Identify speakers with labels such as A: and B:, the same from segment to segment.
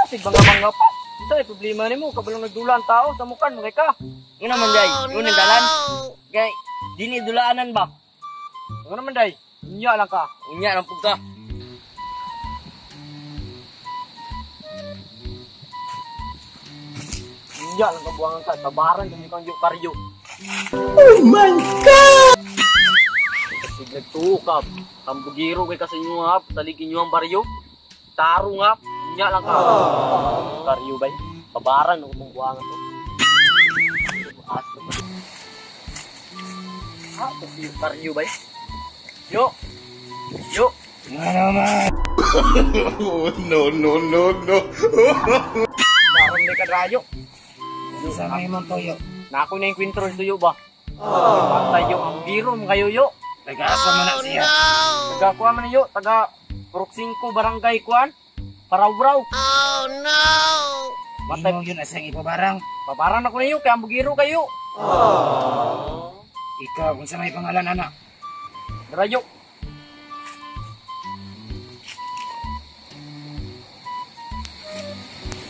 A: Sig bangga-bangga pa. Unsa ay problema nimo? Kabalong nagdula ang tao sa mukan mga ka.
B: Ngano man day? Yun ang dalan. Kay dini dulaanan ba?
A: Ngano man day? Unya lang ka.
B: Unya lang pud ka.
A: Unya lang ka buwangan ka. Tabaran kami kang karyo.
C: Oh my God!
A: Sig nagtuo ka. Tambugiro kay ka sa inyo nga. Salig inyo ang baryo. Taro nga. Unya lang ka. Karyo bay. Tabaran ako mong buwangan to. Ha, kasi yung karyo bay. Yo! Yo!
C: Ano man?
D: No, no, no, no.
A: Karon may kadrayo.
C: Sa may mong tuyo.
A: Nako na yung kwintro tuyo ba? Patay yo, ang biro mo kayo yo.
C: Taga-asa man na siya.
A: Taga kuha man yo, taga Purok 5 Barangay kuan. Parawraw.
E: Oh no!
A: Matay,
C: Imo yun asang ipabarang.
A: pabaran ako na yo, kaya ang bugiro kayo.
C: Ikaw, kung sa may pangalan, anak.
A: Drayo.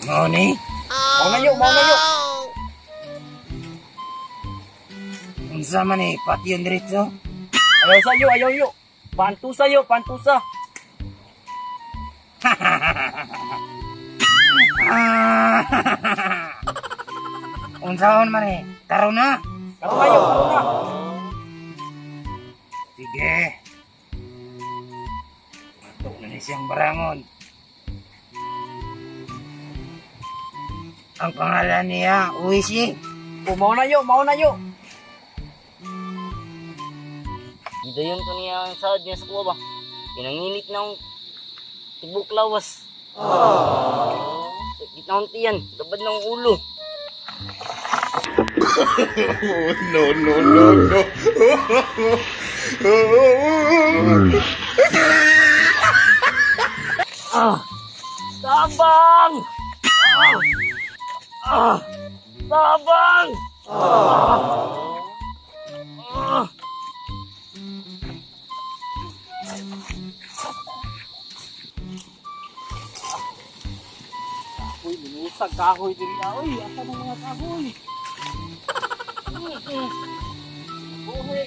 C: Mao ni?
A: Mao na yo, mao na yo.
C: Unsa man ni, pati yung diretso?
A: Ayaw sa yo, ayaw yo. Pantusa yo, pantusa.
C: Unsaon man ni, karon na.
A: Karon na yo, karon na.
C: Sige. Ato na ni siyang barangon. Ang pangalan niya, Uishi.
A: O, mao na yo, mao na yo.
B: Gidayon ko niya ang saad niya sa kuha ba? Pinanginit na akong tibok lawas. Sakit na akong tiyan, dabad na akong ulo.
D: No, no, no, no.
B: Ah! Tabang! Ah! Ah! Tabang! Ah! Ah!
A: Uy, minusag kahoy diri. Uy, asa ng mga kahoy? Buhi.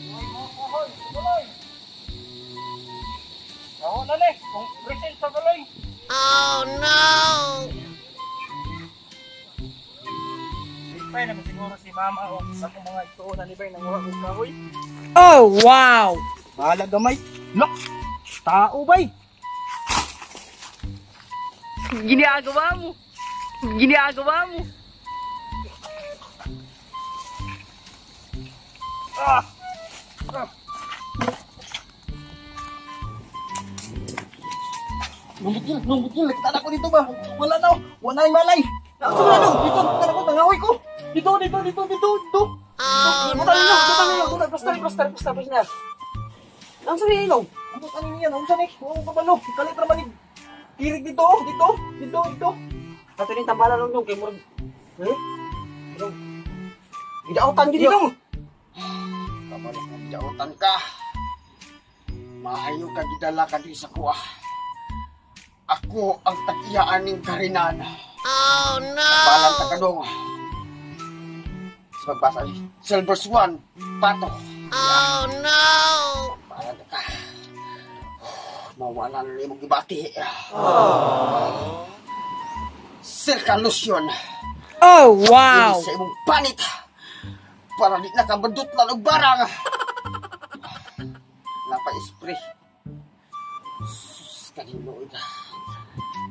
A: Buhay mga kahoy, balay. Ako na ni, kung present sa balay.
E: Oh no!
A: Lipay naman siguro si mama o sa akong mga isuon na libay nanguha og kahoy.
C: Oh, wow!
A: Bahala gamay. Look! Tao bay!
B: Ginagawa mo! Ginagawa mo!
A: Ah! Ah! Nung bukil, nakita na ko dito ba? Wala na, wala na malay. Naunsa man na, dito, nakita na ko, nangahoy ko. Dito, dito, dito, dito, dito.
E: Oh
A: Buta ninyo, buta ninyo,
E: no!
A: buta, plaster, plaster, plaster, plaster. Naunsa ni ilaw? Ano kanin niya, naunsa ni? Huwag kabalo, kalit ra man ni. Kirig dito, dito, dito, dito. Kato ni tambalan lang dong, kay murag. Eh? Dong. Gidautan gid dong.
D: Kabalo kong gidautan ka. Maayo ka gidala ka di sa kuha. Ako ang tag-iyaan ning karinan.
E: Oh no!
D: Balang ta kadong. Sa pagbasa ni Silver Swan, pato.
E: Oh no!
D: Balang ta ka. Mawala na imong gibati. Sir Lucion.
C: Oh, wow!
D: Dili sa imong panit. Para di na ka madutlan og barang. Napa-spray. Sus, kaninuod.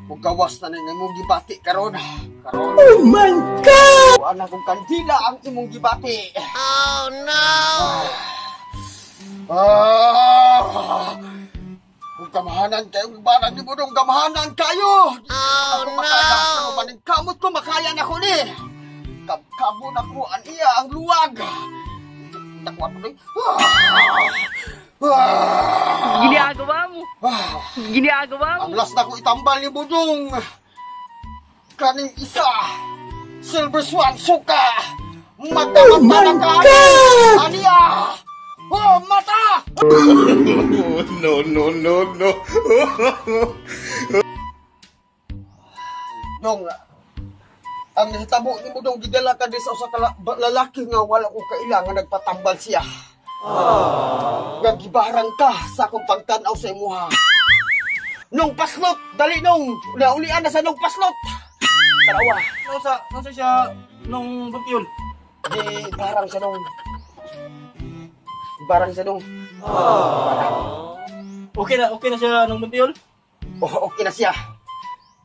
D: Kung gawas na ning imong gibati karon. Karon.
C: Oh my God!
D: Wala kong kandila ang imong gibati.
E: Oh no!
D: Ah! Kung kamahanan kayo, barang ni Budong, kamahanan kayo!
E: Oh
D: Ako
E: no!
D: makaya, pero paningkamot ko, makaya na ko ni! Kabkabo na ko, ang iya, ang luwag! Nakuha ko ni. Ah!
B: Ginagawa mo!
D: Ah!
B: Ginagawa mo!
D: Ang last na ko itambal ni Budong! Kaning isa! Silver Swan, suka! Mata-mata na ka! Aniya! Oh, mata!
E: No, no, no, no.
D: Dong, ang nahitabo nimo dong, gidala ka di sa usa ka lalaki nga wala ko kaila nga nagpatambal siya. Nga gibarang ka sa akong pagtan-aw sa imuha. Nung paslot, dali nung, naulian na sa nung paslot. Tarawa.
A: Nasa siya nung Buntiol?
D: Di barang siya nung. Barang siya nung.
A: Okay na siya nung Buntiol?
D: Oh, okay na siya.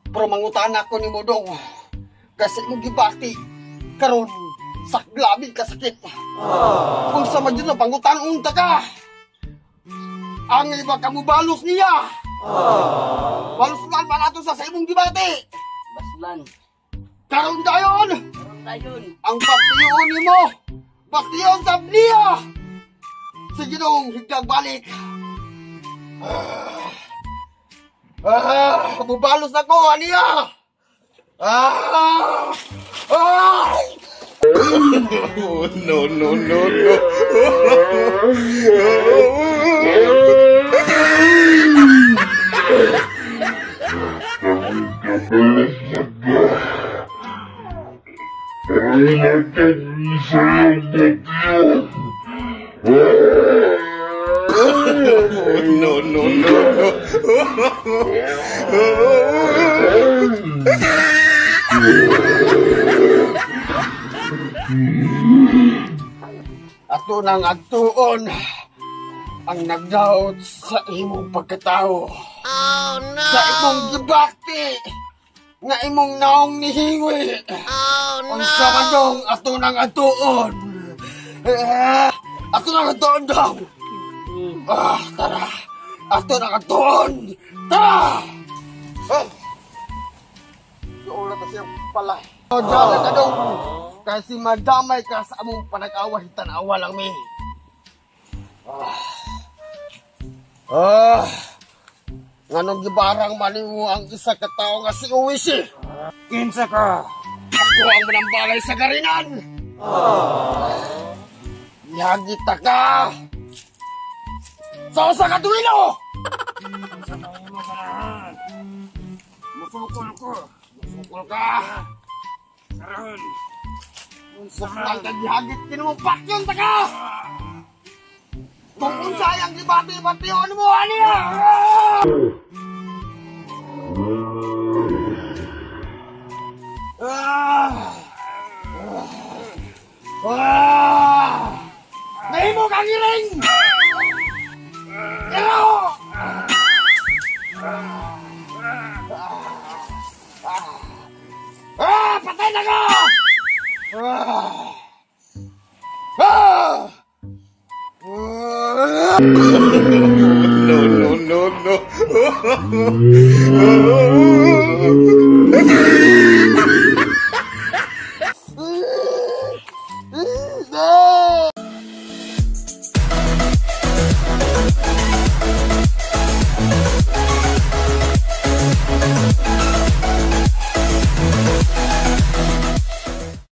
D: Pero mangutan ako ni Mudong. Kasi imong gibati karon saklabi ka sakit. Kung sa man yun, pangutan unta ka. Ang iba ka mubalos niya. Balos man ato sa imong gibati.
B: Baslan.
D: Karon dayon.
B: Karon dayon.
D: Ang baktiyon nimo. Baktiyon sa niya. Sige dong, higdag balik. Mubalos na ko, aniya. Ah! Ah!
E: No, no, no, no. No, no, no, no.
D: Ato nang atuon ang nagdaot sa imong pagkatao.
E: Oh, no.
D: Sa imong gibakti nga imong naong nihiwi.
E: Oh, no.
D: Unsa man dong ato nang atuon. Ato nang atuon daw. Tara. Ato nang atuon. Tara. Oh. Wala kasi ang palay. Oh, dala ka dong. Kasi madamay ka sa among panag-away, tanawa lang mi. Nganong gibarang maliwo ang isa ka tawo nga si Uwisi?
C: Kinsa ka?
D: Ako ang manambalay sa garinan. Yagita ka! Sa usa ka duwilo! Musukol ko. Musukol ka.
C: Karon.
D: Bukal ka gihagit kinumong pakyon ta ka! Kung unsay ang gibati-bation mo, ani na! Nahimo kang iring! Iro! Patay na ka!
E: No, no, no, no.